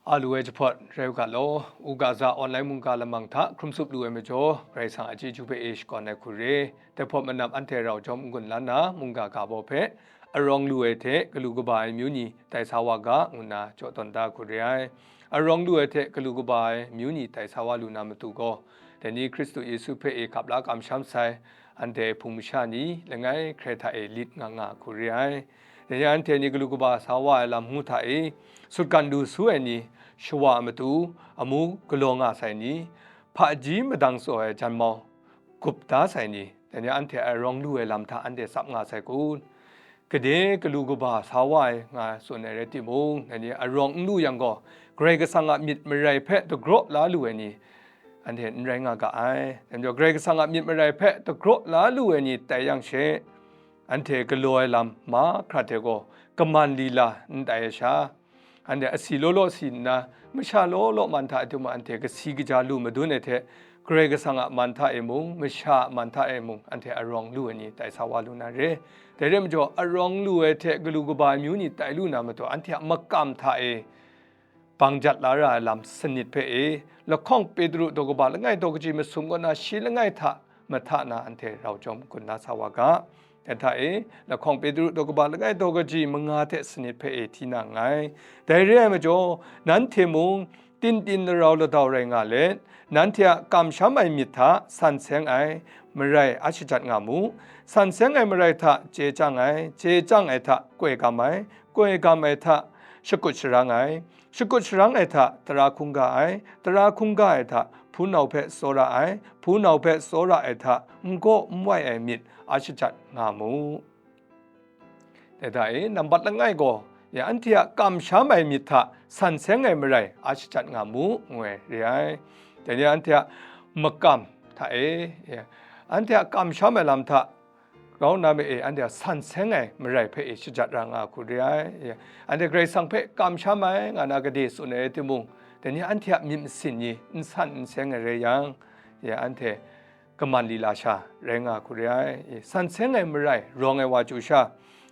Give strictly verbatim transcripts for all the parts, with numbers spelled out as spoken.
A lu ai jahpawt rai u ga law, u ga za online mungga lamang hta hkrum tsup lu ai majaw, Karai Kasang a chyeju hpe e shakawn ai hku re. Dai hpawt manam anhte rau jawm n-gun la nna, mungga ga baw hpe, arawng lu ai hte galu kaba ai amyu ni tai sa wa ga, ngu nna jaw tawn da hku re ai. Arawng lu ai hte galu kaba ai amyu ni tai sa wa lu na matu gaw, dai ni Hkristu Yesu hpe e gap la kamsham sai, anhte hpung masha ni langai hkrai hta e lit nga nga hku re ai. Dai ni anhte ni galu kaba sa wa ai lam ngu hta e, sutgan lu su ai ni, shawa a matu amu galaw nga sai ni, hpaji madang tsaw ai janmau gup da sai ni, dai ni anhte arawng lu ai lam hta anhte tsap nga sai kun? Gade galu kaba sa wa ai nga tsun ai rai timung, dai ni arawng n lu yang gaw, Karai Kasang a myit marai hpe dagraw la lu ai ni, anhte n rai nga ga ai. Dai majaw, Karai Kasang a myit marai hpe dagraw la lu ai ni tai yang she, anhte galaw ai lam mahkra hte gaw kaman lila n tai ai sha, anhte asi law law si nna, masha law law man hta e mung anhte kasi kaja lu madun ai hte, Karai Kasang a man hta e mung, masha a man hta e mung, anhte arawng lu ai ni tai sa wa lu na re. Dai rai majaw, arawng lu ai hte galu kaba amyu ni tai lu na matu, anhte a makam hta e bang jat la ra ai lam sanit hpe e, lahkawng Petru daw kaba langai daw kaji masum kaw na shi langai hta mahta na anhte rau jawm gun la sa wa ga. Dai hta e, lahkawng Petru daw kaba langai daw kaji manga hte sanit hpe e hti na nngai. Dai re ai majaw, nanhte mung, tin tin larau ladau rai nga let, nanhte a kamsham ai myit hta san seng ai marai a shajat nga mu. San seng ai marai hta chye chyang ai, chye chyang ai hta koi gam ai, koi gam ai hta shakut sharang ai, shakut sharang ai hta tara hkungga ai, tara hkungga ai hta hpunau hpe tsawra ai, hpunau hpe tsawra ai hta n gaw n wai ai myit a shajat nga mu. Dai hta e, nambat langai gaw, ya anhte a kamsham ai myit hta san seng ai marai a shajat nga mu, ngu ai re ai. Dai ni anhte a makam hta e, ya, anhte a kamsham ai lam hta grau nna ma e, anhte a san seng ai marai hpe e shajat ra nga hku re ai. Ya, anhte Karai Kasang hpe kamsham ai nga na gade tsun ai timung, dai ni anhte a myit masin ni n san n seng ai rai yang, ya, anhte kaman lila sha rai nga hku re ai. I, san seng ai marai rawng ai wa chyu sha,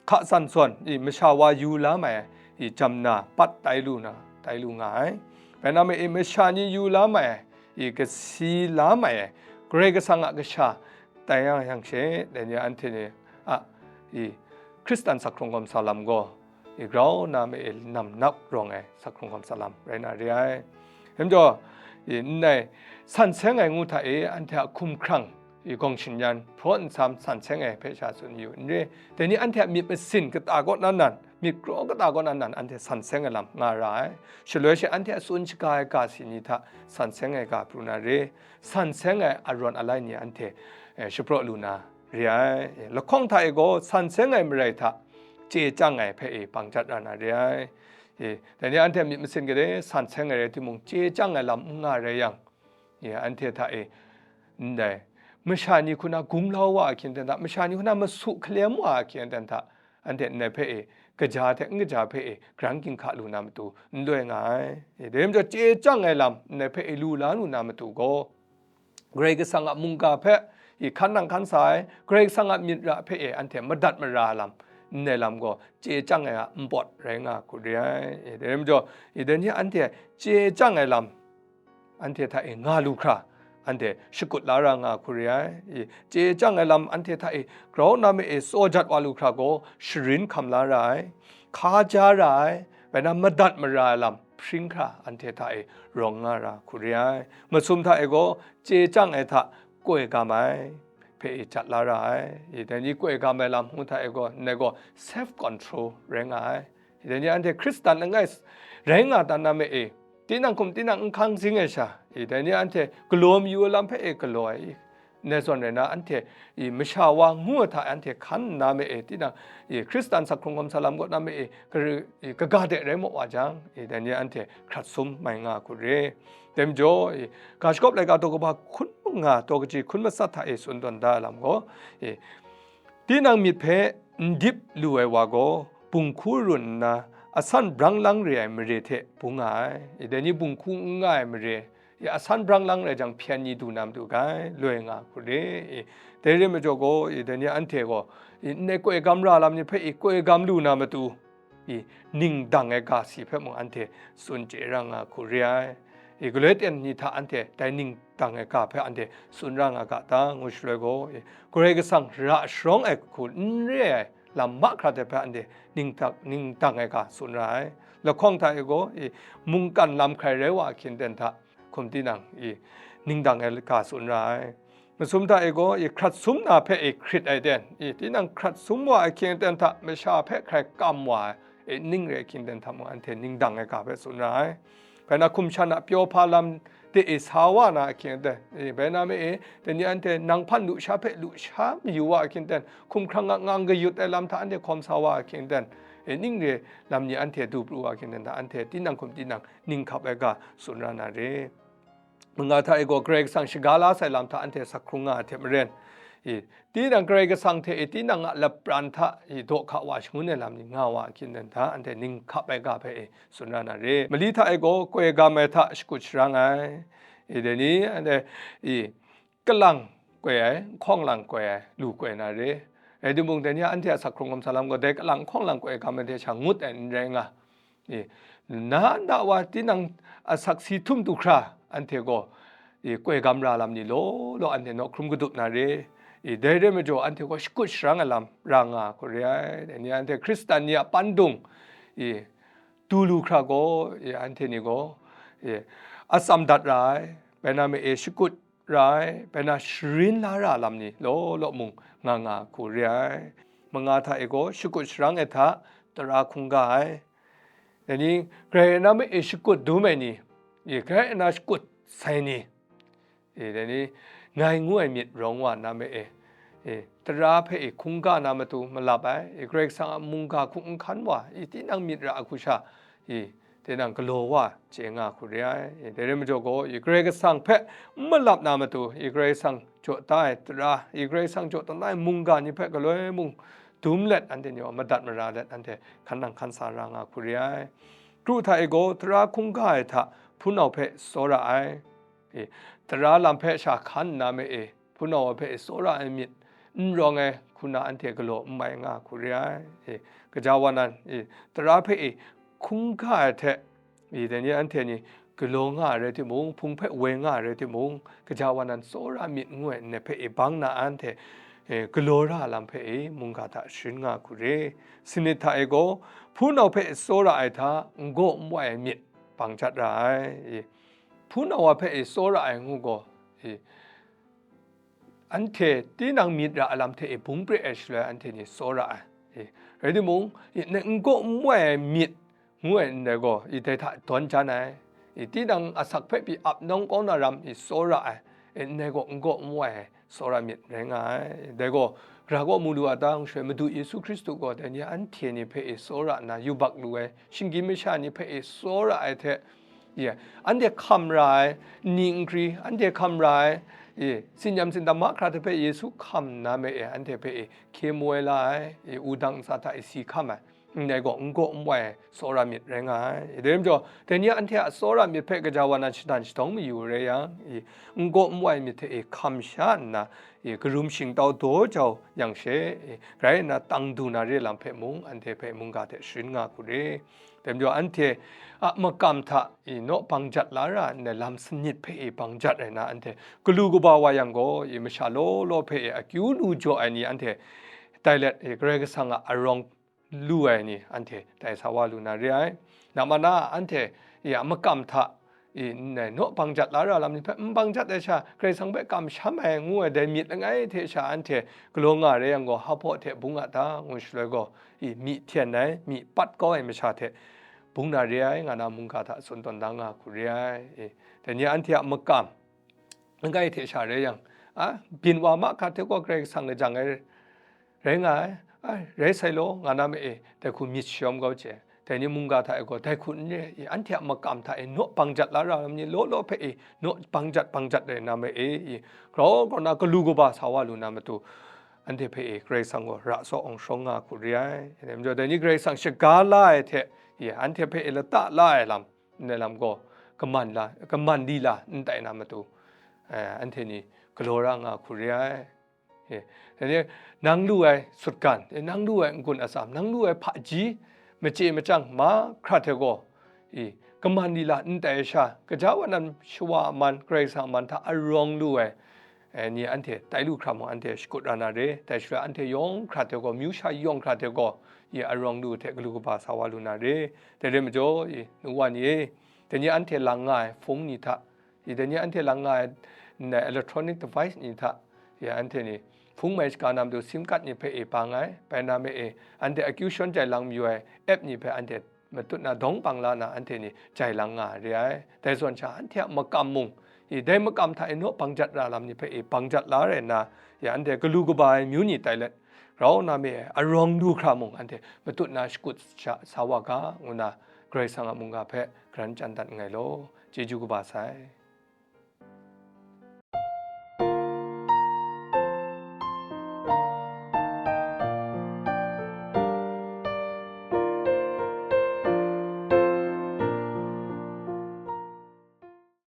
hka san zawn, i, masha wa yu la mai ai, i, jam na pat tai lu na, tai lu nga ai. Bai na ma e, masha ni yu la mai ai, i, kasi la mai ai, Karai Kasang a kasha tai yang yang she, dai ni anhte ni a, i, Hkristan sak hkrung gawm sa lam gaw, i, grau na ma e nam nap rawng ai sak hkrung gawm sa lam rai na re ai. Dai majaw, i, ndai san seng ai ngu hta e, anhte a hkumhkrang, i, gawng shin yan, hpraw nsam san seng ai hpe sha tsun mayu n re. Dai ni anhte a myit masin kata kaw nan nan, myit kraw kata kaw nan nan, anhte san seng ai lam nga ra ai. Shaloi she anhte a tsun shaga ai ga si ni hta san seng ai ga pru na re. San seng ai arawn alai ni anhte, eh, shapraw lu na re ai. Lahkawng hta e gaw, san seng ai marai hta chye chyang ai hpe e bang jat ra na re ai. E, dai ni anhte a myit masin gade san seng ai rai timung, chye chyang ai lam n nga rai yang, e, anhte hta e, ndai masha ni hku na gunglau wa ahkyen ten hta, masha ni hku na masu hkalem wa ahkyen ten hta, anhte ndai hpe e, kaja hte n kaja hpe e, grang ginhka lu na matu n loi nga ai. E, dai majaw, chye chyang ai lam ndai hpe e lu la lu na matu gaw, Karai Kasang a mungga hpe i hkan nang hkan sa ai, Karai Kasang a myit ra hpe e anhte madat mara lam, ndai lam gaw chye chyang ai a npawt rai nga hku re ai. E, dai majaw, i dai ni anhte chye chyang ai lam, anhte hta e nga lu hkra, anhte shakut la ra nga hku re ai. I, chye chyang ai lam anhte hta e grau na ma e tsaw jat wa lu hkra gaw, sharin hkam la ra ai, hka ja ra ai, bai na madat mara ai lam hpring hkra anhte hta e rawng nga ra hku re ai. Masum hta e gaw, chye chyang ai hta koi gam ai hpe e jat la ra ai. I, dai ni koi gam ai lam ngu hta e gaw, ndai gaw self control rai nga ai. I, dai ni anhte Hkristan langai rai nga dan na ma e, tinang hkum tinang n hkang zing ai sha, i, dai ni anhte galaw mayu ai lam hpe e galaw ai, ndai zawn rai na, anhte, i, masha wa ngu ai hta anhte hkan nna ma e, tinang, i, Hkristan sak hkrung gawm sa lam kaw na ma e, kari-, i, kaga de rai maw wa jang, i, dai ni anhte hkrat sum mai nga hku re. Dai majaw, i, ga shagawp laika daw kaba hkun manga daw kaji hkun matsat hta e tsun tawn da ai lam gaw, i, tinang myit hpe n dip lu ai wa gaw, bunghku run nna, asan brang lang re ai mare hte bung nga ai. I, dai ni bunghku n nga ai mare, i, asan brang lang rai jang, hpyen ni du na matu ga ai, loi nga hku re. I, dai re majaw gaw, i, dai ni anhte gaw, i, ndai koi gam ra lam ni hpe, i, koi gam lu na matu, i, ning dang ai ga si hpe mung anhte tsun chye ra nga hku re ai. I, galoi ten ni hta anhte dai ning dang ai ga hpe anhte tsun ra nga ga ta, ngu shaloi gaw, i, Karai Kasang ra sharawng ai hku n re ai lam mahkra de hpe anhte ning dang, ning dang ai ga tsun ra ai. Lahkawng hta e gaw, i, mungkan lam hkrai rai wa ahkyen ten hta, hkum tinang, i, ning dang ai ga tsun ra ai. Masum hta e gaw, i, hkrat sum na hpe, i, hkrit ai ten, i, tinang hkrat sum wa ahkyen ten hta masha hpe hkrai kam wa ai, i, ning re ahkyen ten hta mung anhte ning dang ai ga hpe tsun ra ai. Bai na hkum shan a pyaw hpa lam de e sa wa na ahkyen ten, i, bai na me e, dai ni anhte nang hpan lusha hpe lusha mayu wa ahkyen ten, hkumhkrang a ngang kayut ai lam hta anhte hkawm sa wa ahkyen ten, i, ning re lam ni anhte du pru wa ahkyen ten hta anhte tinang hkum tinang ning hkap ai ga tsun ra na re. Manga hta e gaw Karai Kasang shaga la sai lam hta anhte sak hkrung nga ai hte maren, i, tinang Karai Kasang hte, i, tinang a lapran hta, i, daw hka wa shangun ai lam ni nga wa ahkyen ten hta anhte ning hkap ai ga hpe, i, tsun ra na re. Mali hta e gaw koi gam ai hta shakut sharang ai, i, dai ni, anhte, i, kalang koi ai, nhkawng lang koi ai, lu koi na re. Rai timung, dai ni a anhte a sak hkrung hkawm sa lam gaw, dai kalang nhkawng lang koi ai gam ai hte sha ngut ai n rai nga. I, na nda wa tinang asak si htum du hkra, anhte gaw, i, koi gam ra lam ni law law anhte naw hkrum kadup na re. I, dai re majaw, anhte gaw shakut sharang ai lam ra nga hku re ai. Dai ni anhte Hkristan ni a pandung, i, du lu hkra gaw, i, anhte ni gaw, i, atsam dat ra ai, bai na ma e shakut ra ai, bai na sharin la ra lam ni law law mung nga nga hku re ai. Manga hta e gaw shakut sharang ai hta tara hkungga ai. Dai ni, Karai na ma e shakut dum ai ni, i, Karai na shakut sai ni, i, dai ni, ngai ngu ai myit rawng wa na ma e, i, tara hpe, i, hkungga na matu malap ai, i, Karai Kasang a mungga hkungga n hkan wa, i, tinang myit ra ai hku sha, i, tinang galaw wa chye nga hku re ai. I, dai rai majaw gaw, i, Karai Kasang hpe n malap na matu, i, Karai Kasang jaw da ai tara, i, Karai Kasang jaw da ai mungga ni hpe galoi mung dum let, anhte ni gaw madat mara let, anhte hkan nang hkan sa ra nga hku re ai. Kru hta e gaw, tara hkungga ai hta hpunau hpe tsawra ai. I, tara lam hpe sha hkan nna me e, hpunau hpe tsawra ai myit n rawng ai hku na anhte galaw n mai nga hku re ai. I, gaja wa nan, i, tara hpe, i, hkungga ai hte, i, dai ni anhte ni galaw nga ai rai timung, hpung hpe woi nga ai rai timung, gaja wa nan tsawra myit ngu ai ndai hpe, i, bang na anhte, e, galaw ra lam hpe, i, mungga hta sharin nga hku re. Sanit hta e gaw, hpunau hpe tsawra ai hta n gaw n wai ai myit bang jat ra ai. I, hpunau a hpe, i, tsawra ai ngu gaw, i, anhte tinang myit ra ai lam hte, i, bung pre ai shaloi anhte ni tsawra ai. I, rai timung, i, n gaw n wai ai myit ngu ai ndai gaw, i, dai hta dawn jan ai. I, tinang asak hpe pyi ap nawng kau na ram, i, tsawra ai. I, ndai gaw n gaw n wai ai tsawra myit rai nga ai. Dai gaw, gara kaw mu lu a ta, ngu shaloi Madu Yesu Hkristu gaw dai ni anhte ni hpe, i, tsawra nna yubak lu ai, shinggyim masha ni hpe, i, tsawra ai hte, i, anhte hkam ra ai, nni nkri, anhte hkam ra ai, i, tsinyam tsindam mahkra hte hpe Yesu hkam nna me e, anhte hpe, i, hkye mu ai la ai, i, wudang ntsa hta, i, si hkam ai, ndai gaw n gaw n wai ai tsawra myit rai nga ai. I, dai rai majaw, dai ni anhte a tsawra myit hpe gaja wa nan shatan shadawng mayu rai yang, i, n gaw n wai myit hte, i, hkam sha nna, i, karum shingtau daw jau yang she, i, grai nna tang du na re lam hpe mung, anhte hpe mungga hte sharin nga hku re. Dai majaw, anhte a makam hta, i, naw bang jat la ra ndai lam sanit hpe, i, bang jat ai na, anhte galu kaba wa yang gaw, i, masha law law hpe, i, akyu lu jaw ai ni anhte tai let, i, Karai Kasang a arawng lu ai ni anhte tai sa wa lu na re ai. Namana anhte, i, a makam hta, i, ndai naw bang jat la ra lam ni hpe n bang jat ai sha, Karai Kasang hpe kamsham ai ngu ai dai myit langai hte sha anhte galaw nga re yang gaw, hpa hte bung a ta, ngu shaloi gaw, i, myi hten ai, myi pat kau ai masha hte bung na re ai, nga na mungga hta tsun tawn da nga hku re ai. I, dai ni anhte a makam langai hte sha rai yang, a, byin wa mahkra hte gaw Karai Kasang lajang ai rai nga ai, a, rai sai law, nga na ma e, dai hku myit shayawm kau hte, dai ni mungga hta e gaw, dai hku n re, i, anhte a makam hta e naw bang jat la ra lam ni law law hpe, i, naw bang jat bang jat rai na ma e, i, grau grau na galu kaba sa wa lu na matu, anhte hpe, i, Karai Kasang gaw ra tsaw awng shawng nga hku re ai. Dai majaw, dai ni Karai Kasang shaga la ai hte, i, anhte hpe, i, lata la ai lam, ndai lam gaw, kaman la, kaman li la n tai na matu, eh, anhte ni galaw ra nga hku re ai. Eh, dai ni nang lu ai sutgan, eh, nang lu ai n-gun atsam, nang lu ai hpaji, machye machyang mahkra hte gaw, i, kaman lila n tai ai sha, gaja wa nan shawa a man, Karai Kasang a man hta arawng lu ai, eh, ni anhte tai lu hkra mung, anhte shakut ra na re. Dai shaloi anhte yawng hkra hte gaw, amyu sha yawng hkra hte gaw, i, arawng lu hte galu kaba sa wa lu na re. Dai re majaw, i, nu wa ni e, dai ni anhte lang nga ai hpung ni hta, i, dai ni anhte lang nga ai, n-, electronic device ni hta, i, anhte ni hpung mai shaga na matu sim card ni hpe e bang ai, bai na me e, anhte akyu shawn jai lang mayu ai app ni hpe anhte matut na dawng bang la na anhte ni jai lang nga ai re ai. Dai zawn sha anhte a makam mung, i, dai makam hta e naw bang jat ra lam ni hpe e bang jat la rai nna, ya anhte galu kaba ai myu ni tai let, grau na me ai arawng lu hkra mung anhte matut na shakut sha sa wa ga, ngu na Karai Kasang a mungga hpe garan chyan dat nngai law, chyeju kaba sai.